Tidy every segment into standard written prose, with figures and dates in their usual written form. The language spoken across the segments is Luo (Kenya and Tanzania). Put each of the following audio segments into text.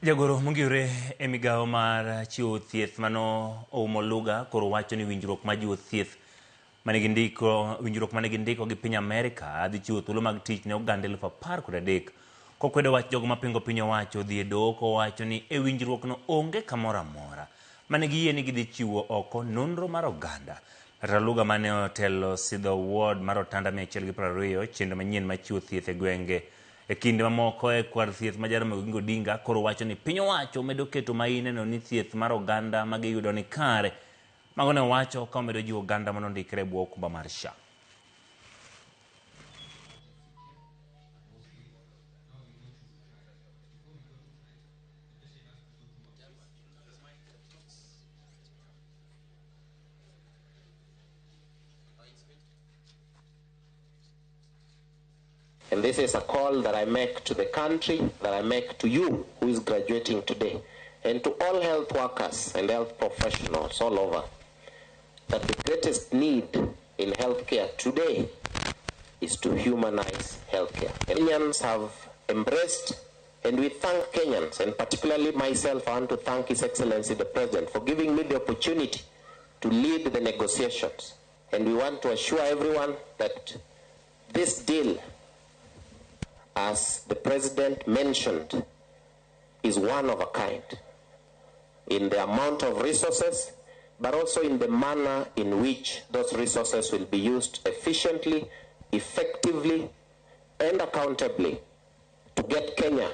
Jagoro mongirore e migawo mar chiwo thieth mano Ouma Oluga koro wacho ni winjruok mar jiwo thieth mane gindiko winjruok mane gindiko gi piny Amerika dhi chiwo thuolo mag tich ne oganda 13,000. Kokwedo wach jogo mapingo piny owacho dhi e doho kowacho ni e winjruokno onge kamoro amora mane giyie ni gidhi chiwo oko nonro mar oganda. Dr. Oluga mane otelo sidho ward mar otanda 120 chenro manyien mar chiwo thieth e gwenge e kinde mamoko e kwar thieth ma Jaramogi Oginga Odinga koro wacho ni piny owacho medo keto main neno ni thieth mar oganda ma giyudo ni kare. Mago ne owacho ka omedo jiwo oganda mondo ondikre e bwo okumba mar SHA. And this is a call that I make to the country, that I make to you who is graduating today, and to all health workers and health professionals all over, that the greatest need in healthcare today is to humanize healthcare. Kenyans have embraced, and we thank Kenyans, and particularly myself, I want to thank His Excellency the President for giving me the opportunity to lead the negotiations. And we want to assure everyone that this deal, as the President mentioned, is one of a kind in the amount of resources, but also in the manner in which those resources will be used efficiently, effectively, and accountably to get Kenya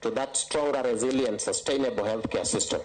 to that stronger, resilient, sustainable healthcare system.